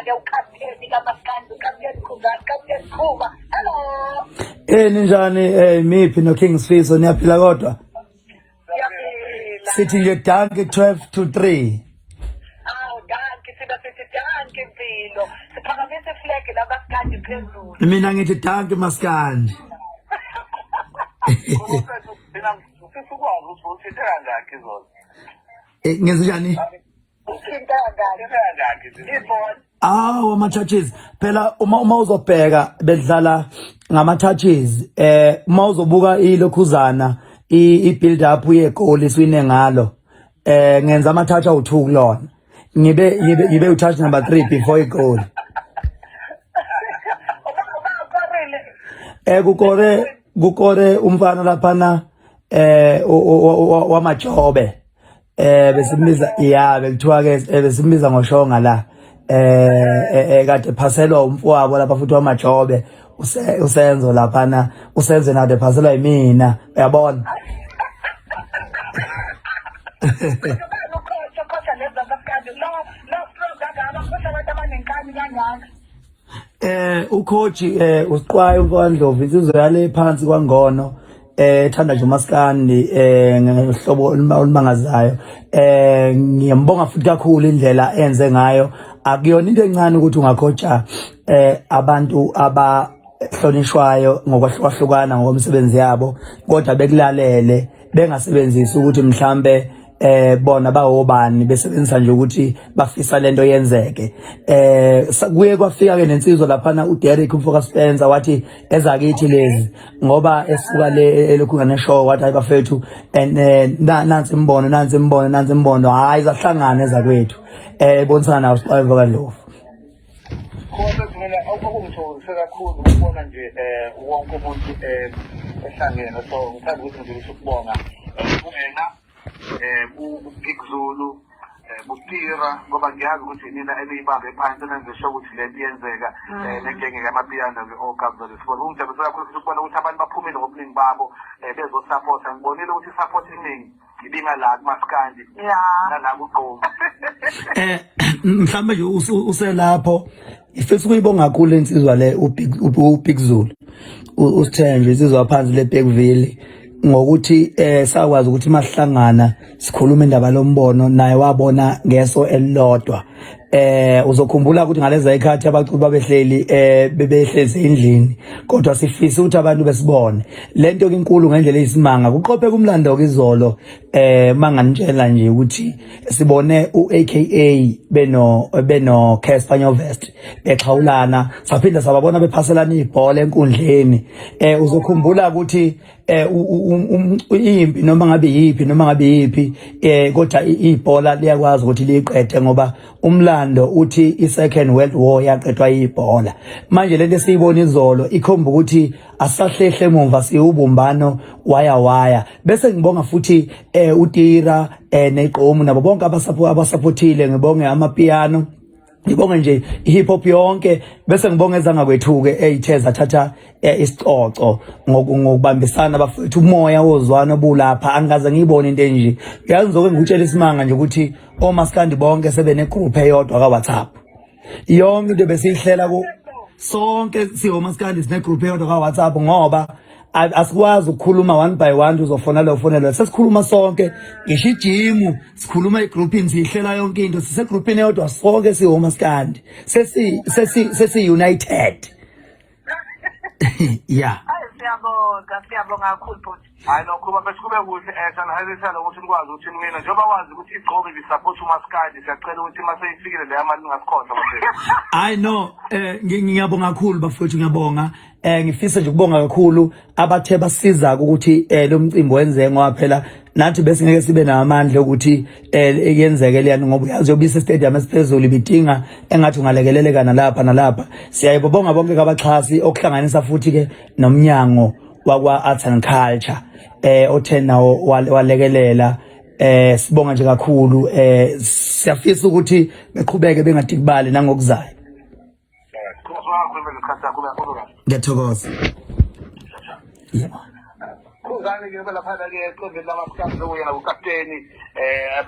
Uyena-ke ukapteni kamaskandi, ukapteni Khuzani, kapteni Khuba. Hello. Eh ninjani eh miphi no King Sfiso niyaphila kodwa? Siyaphila. Sithi nje dankie 12 to 3. Awu dankie sina sithi dankie mpilo. Siphakamisa iflag lamaskandi phezulu. Mina ngithi dankie maskandi. Mina ngifisa ukwazi ukuthi uthinte kangaki izolo. Eh ngenze njani? Uthinta kangaki? Uthinte kangaki izolo? Ibhola. Awu ama touches phela uma uzobheka bedlala ngama touches eh uma uzobuka ilokhuzana i build up yegoli siwine ngalo eh ngenza ama touch awu2 kulona ngibe u touch number 3 before igoli. Uba ukorile. Eh kukore umfana laphana eh wamajobe eh besimbiza ya bekuthiwa ke besimbiza ngoshonga la eh kade phaselwa umfowabo lapha futhi wamajobe usenzo laphana usenzo nade phaselwa yimina uyabona. Ubani ucoach ocoacha lezi zamaskandi? Lo lo strong kangaka, abacoach abantu abanenkani kangaka. Eh ucoach eh usiqwayo umfowandlovu insizwa yale phansi kwangono eh thanda nje umaskandi eh ngehlobo olumangazayo eh ngiyambonga futhi kakhulu indlela enze ngayo. Akuyona into encane ukuthi ungacoacha eh abantu abahlonishwayo ngokwahlukahlukana ngokomsebenzi yabo kodwa bekulalele bengasebenzisi ukuthi mhlambe eh bona bawobani besebenzisa nje ukuthi bafisa lento yenzeke. Eh kuye kwafika ke nensizwa laphana uDerek umfoka Spencer wathi ezakithi lezi ngoba esuka le elokhu ngane show wathi hayi bafethu and nansi imbono nansi imbono nansi imbono hayi zahlangana ezakwethu eh bonisana nawo Sixwayo kaNdlovu. Kodwa mina okungithokozise kakhulu ukubona nje eh wonke umuntu eh ehlangene, so ngithanda ukuthi ngidlulise ukubonga kuwena eh ku-Big Zulu eh kuTira ngoba ngiyazi ukuthi nina eniyibambe phansi nenze sure ukuthi le nto iyenzeka eh negenge yamapiano ke oGabza lesibona. Kungijabulisa kakhulu futhi ukubona ukuthi abantu baphumile ngobuningi babo eh bezosupporta. Ngibonile ukuthi i-support iningi ibingala kumaskandi nala kugqomu. Eh mhlawumbe nje uselapho ifisa ukuyibonga kakhulu insizwa le uBig Zulu usithenjwe insizwa phansi le Bergville ngokuthi eh sakwazi ukuthi masihlangana sikhuluma indaba lombono naye wabona ngeso elilodwa. Eh uzokhumbula ukuthi ngaleza ikhathi abaculi babehleli eh bebehlezi endlini kodwa sifisa ukuthi abantu besibone lento inkulu ngendlela eyisimanga. Kuqophe kumlando ke izolo eh manganitshela nje ukuthi sibone uAKA beno Casper Nyovest bexhawulana saphinda sababona bephaselana ibhola enkundleni. Eh uzokhumbula ukuthi eh impi noma ngabe yipi noma ngabe yipi eh kodwa ibhola liyakwazi ukuthi liyiqede ngoba umlando uthi i-Second World War yaqedwa ibhola. Manje lento esiyibona izolo ikhomba ukuthi asahlehle emumva siwubumbano waya waya. Bese ngibonga futhi eh uTira eh neqomu nabo bonke abasupportile ngibonge amapiano ngibonge nje hip hop yonke bese ngibonge ezangakwethu ke eyithe zathatha isicoco ngokubambisana bafethu umoya wozwana obulapha angikaze ngiyibone into enje. Uyazi ngizoke ngikutshela isimanga nje ukuthi omaskandi bonke sebene group eyodwa ka WhatsApp. Yonke into besiyihlela ku sonke siwomaskandi sine group eyodwa ka WhatsApp ngoba asikwazi ukukhuluma one by one uzofona lo fonela sesikhuluma sonke ngisho ijimu sikhuluma egroupini siyihlela yonke into sisegroupini eyodwa sonke siwomaskandi sesi sesi sesi united. Yeah. Ayi siyabonga, siyabonga kakhulu bhuti. Hayi nokho bafethu kube kuhle eh sanihayisela ukuthi nikwazi ukuthi niwina njengoba wazi ukuthi igqobe ibisupport umaskandi siyacela ukuthi uma seyifikile leya mali ningasikhohlwa bafethu. Hayi no eh ngiyabonga kakhulu bafethu ngiyabonga. Eh ngifisa nje ukubonga kakhulu abathe basiza ukuthi eh lo mcimbi wenzeke ngoba phela nathi besingeke sibe namandla ukuthi eh yenzeke leyani ngoba uyazi yobisa stadium esiphezulu ibidinga engathi ungalekeleleka nalapha nalapha. Siyayibonga bonke abaxhasi okuhlanganisa futhi ke nomnyango wakwa Arts and Culture eh othe nawo walekelela eh sibonga nje kakhulu eh siyafisa ukuthi beqhubeke bengadikibali nangokuzayo. Ngiyathokoza. Yebo. Khuzani ke lapha ke eqembini lamaskandi lokuyena ukapteni eh.